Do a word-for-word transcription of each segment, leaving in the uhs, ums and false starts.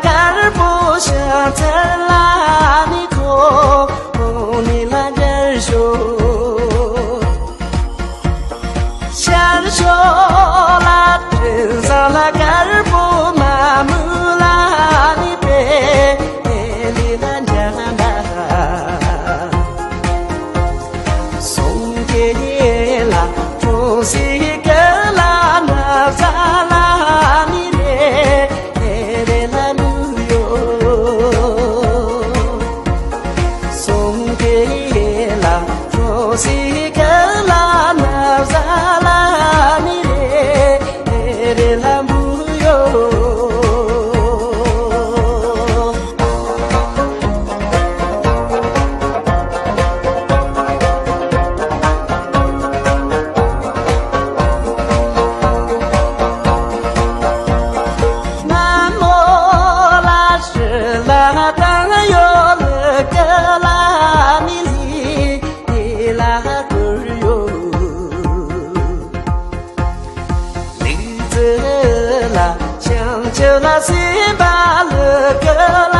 དཀར་པོ་ཤར་ཚར་ལ་ནི་ཁོ་ནི་ལ་འབྱར་ཤོག་ཤར་ཤོག་ལ་དྲིན་བཟང་ལ་དཀར་པོ་མ་མུ་ལ་ནི་པེ་ལི་ལ་འཇམ་པ། སོང་གེ་ལ་ཁྲོ་སི་ཀ་ལ་ན་ཟ་ལ་ནི་རེ་རེ་ལ་མུ་ཡོ། སོང་གེ་ལ་ཁྲོ་སི་ཀ་ལ་ན་ཟ་ལ་ནི་རེ་རེ་ལ་མུ་ཡོ། ལིག་ཙི་ལ་ཤང་ཅི་ལ་སེམས་པ་ལུ་ཀི་ལ་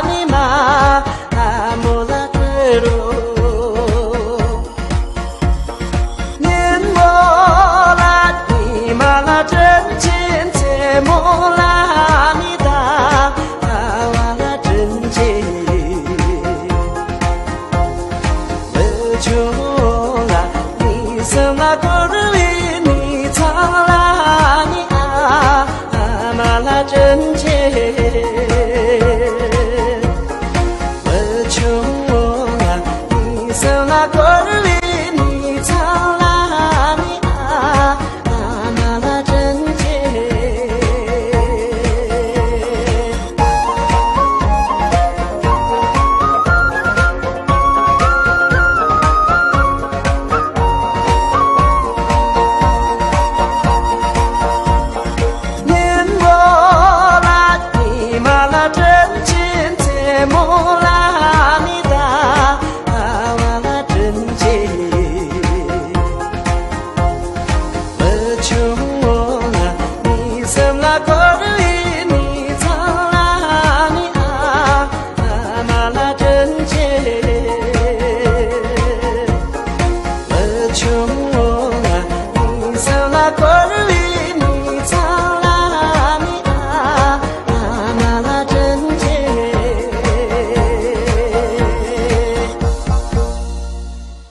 ནི་མ་ཨ་མོ་ལ་ཀི་རོ། ཉིན་མོ་ལ་ཉི་མ་ལ་དྲིན་ཆེན་མཚན་མོ་ལ་ནི་ད་ཨ་བ་ལ་དྲིན་ཆེན། བུ་ཆུང་ལ་ནི་སེམས་ལ་བཀོད་པའི་ནི་ཚང་ལ་ནི་ཨ་ཨ་མ་ལ་དྲིན་ཆེན། བུ་ཆུང་ལ་ནི་སེམས་ལ་བཀོད་པའི་